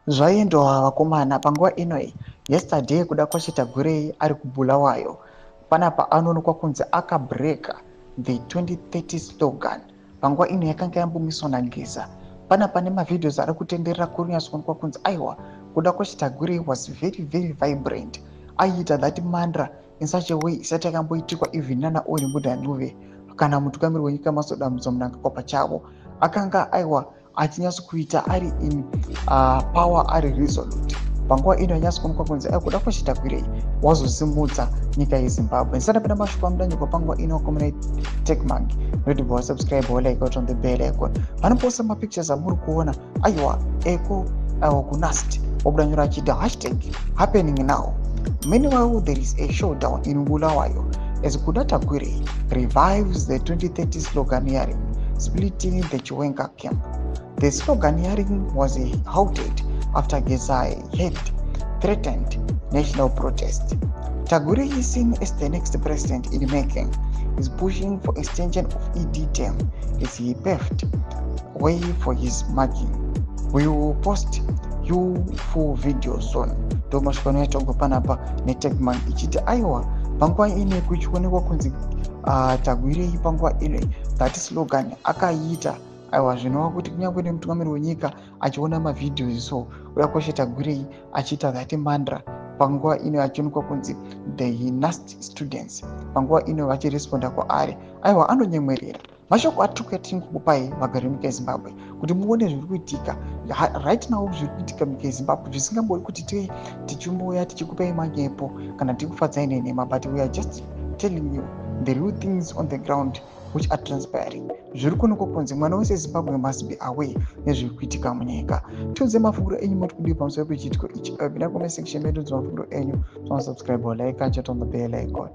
Zvaendwa vakomana panguva ino. Yesterday Kudakwashe Tagwirei ari kuBulawayo. Panapa anoonekwa kunzi akabreaka the 2030 slogan. Panguva ino yakanga yambomiswa naGeza. Panapa nemavhidhios ari kutenderera kuri kunyatsoonekwa kunzi aiwa, Kudakwashe Tagwirei was very very vibrant. Aiita that mantra in such a way isati yakamboitikwa even nana Owen Mudha Ncube kana mutungamiri wenyika Emmerson Dambudzo Mnangagwa pachavo. Akanga aiwa achinyatsokuita ari in power, ari resolute. Panguva ino yanyatsokuonekwa kunzi ai Kudakwashe Tagwirei wazosimudza nyika yeZimbabwe. Ndisati ndapinda mashoko amudanyikwa panguva ino, vakomana, Techmark noti wasubscribe, walike, on the bell icon. Vanoposta mapictures amuri kuona aiwa eko aiwa kuNUST wabuda nyora achiita #HappeningNow. Meanwhile, there is a showdown in Bulawayo as Kuda Tagwirei revives the 2030 sloganeering, splitting the Chiwenga camp. The sloganeering was halted after Geza had threatened national protest. Tagwirei is seen as the next president in making, is pushing for extension of ED term as he paved way for his marking. We will post you full video soon. Ndo mashoko anoitwa panapa neTagman ichiti aiwa, panguva ine kuchionekwa kunzi Tagwirei panguva ino that slogan akaiita aiwa, zvinova kuti kunyange nemutungamiri wenyika achiona mavhidhios, so Kudakwashe Tagwirei achiita that mantra panguva ino achionekwa kunzi the NUST students panguva ino vachiresponda kwaari, aiwa, anonyemwerera. Mashoko atiri kutai vagari venyika yeZimbabwe kuti muone zviri kuitika right now, zviri kuitika munyika yeZimbabwe zvisingambori kuti tive tichimbouya tichikupai manyepo kana tikufadzai nenhema, but we are just telling you the real things on the ground which are transpiring. Zviri kuonekwa kunzi mwana wese weZimbabwe must be aware nezviri kuitika munyika. Tiudze mafungiro enyu, moti kudii pamusoro pechiitiko ichi? Pinda comment section medu, mafungiro enyu. Subscribe, like, and on the bell icon.